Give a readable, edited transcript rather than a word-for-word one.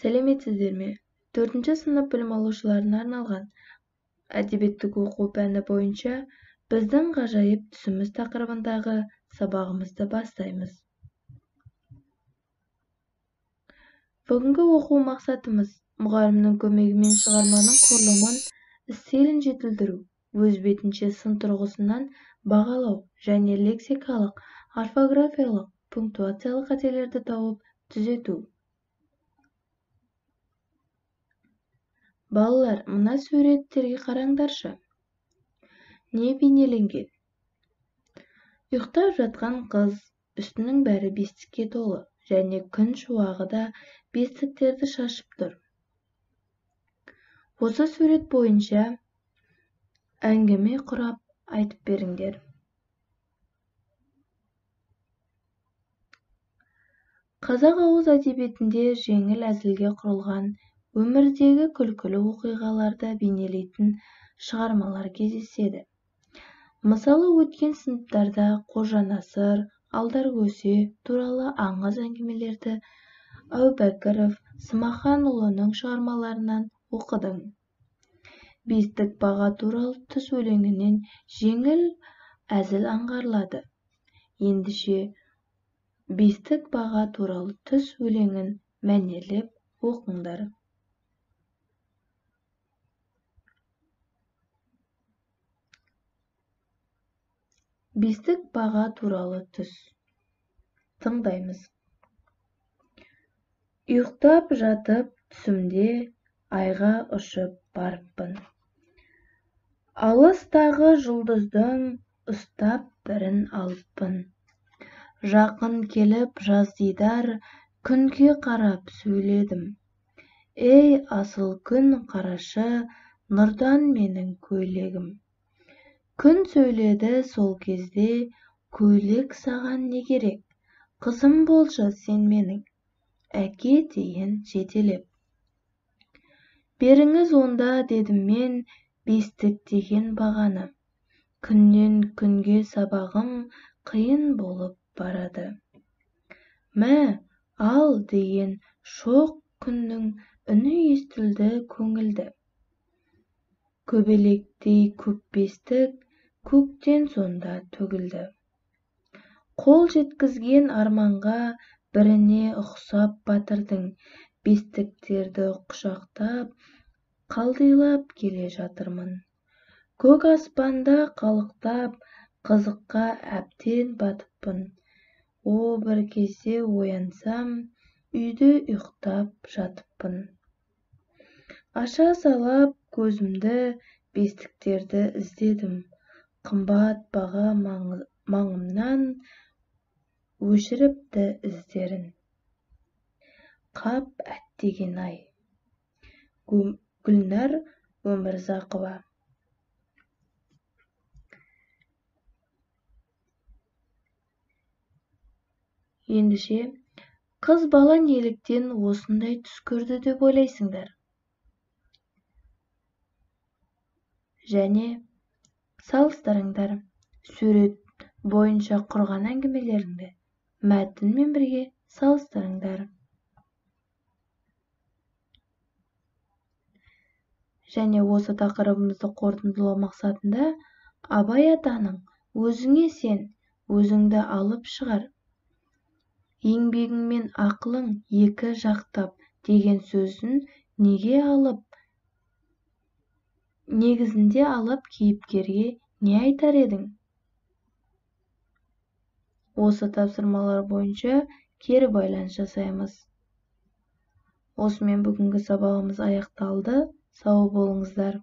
Сәлеметсіздер ме? 4-ші сынып білім алушыларына арналған әдебиеттік оқу пәні бойынша біздің ғажайып түсіміз тақырыбындағы сабағымызды бастаймыз. Бүгінгі оқу мақсатымыз мұғалімнің көмегімен шығарманың құрылымын, стилін жетілдіру, өз бетінше сын тұрғысынан бағалау және лексикалық, орфографиялық, пунктуациялық қателерді тауып түзету. Балалар, мына суреттерге қараңдаршы. Не бейнеленген? Ұйықтап жатқан қыз, үстінің бәрі бестікке толы және күн шуағы да бестіктерді шашып тұр. Осы сурет бойынша әңгіме құрап айтып беріңдер. Қазақ ауыз әдебиетінде жеңіл әзілге құрылған өмірдегі күлкілі оқиғаларды бейнелейтін шығармалар кездеседі. Мысалы, өткен сыныптарда Қожанасыр, Алдаркөсе туралы аңыз әңгімелерді Әубәкіров Смаханұлының шығармаларынан оқыдым. Бестік баға туралы түс өлеңінен жеңіл әзіл аңғарылады. Ендеше, бестік баға туралы түс өлеңін мәнерлеп оқыңдар. Бестік баға туралы түс. Тыңдаймыз. Ұйықтап жатып түсімде айға ұшып барыппын. Алыстағы жұлдыздың ұстап бірін алыппын. Жақын келіп жаз дидар күнге қарап сөйледім. Ей, асыл күн, қарашы, нұрдан менің көйлегім. Күн сөйледі сол кезде, көйлек саған не керек? Қызым болшы сен менің, әке дейін жетелеп. Беріңіз онда, дедім мен, бестік деген бағаны. Күннен күнге сабағым қиын болып барады. Мә, ал деген шоқ күннің үні естілді көңілді. Көбелектей көп бестік көктен сонда төгілді. Қол жеткізген арманға біріне ұқсап батырдың, бестіктерді құшақтап, қалдилап келе жатырмын. Көк аспанда қалықтап, қызыққа әбден батыппын. О, бір кезде оянсам, үйде ұйықтап жатыппын. Аша салап көзімді бестіктерді іздедім. Қымбат баға маңымнан өшіріпті іздерін. Қап әттеген-ай. Гүлнар Өмірзақова. Ендеше, қыз бала неліктен осындай түс көрді деп ойлайсыңдар? Және салыстырыңдар. Сурет бойынша құрған әңгімелеріңді мәтінмен бірге салыстырыңдар. Және осы тақырыбымызды қорытындылау мақсатында Абай атаның өзіңе сен, өзіңді алып шығар, еңбегің мен ақылың екі жақтап деген сөзін неге алып, негізінде алып кейіпкерге не айтар едің? Осы тапсырмалар бойынша кері байланыс жасаймыз. Осымен бүгінгі сабағымыз аяқталды. Сау болыңыздар.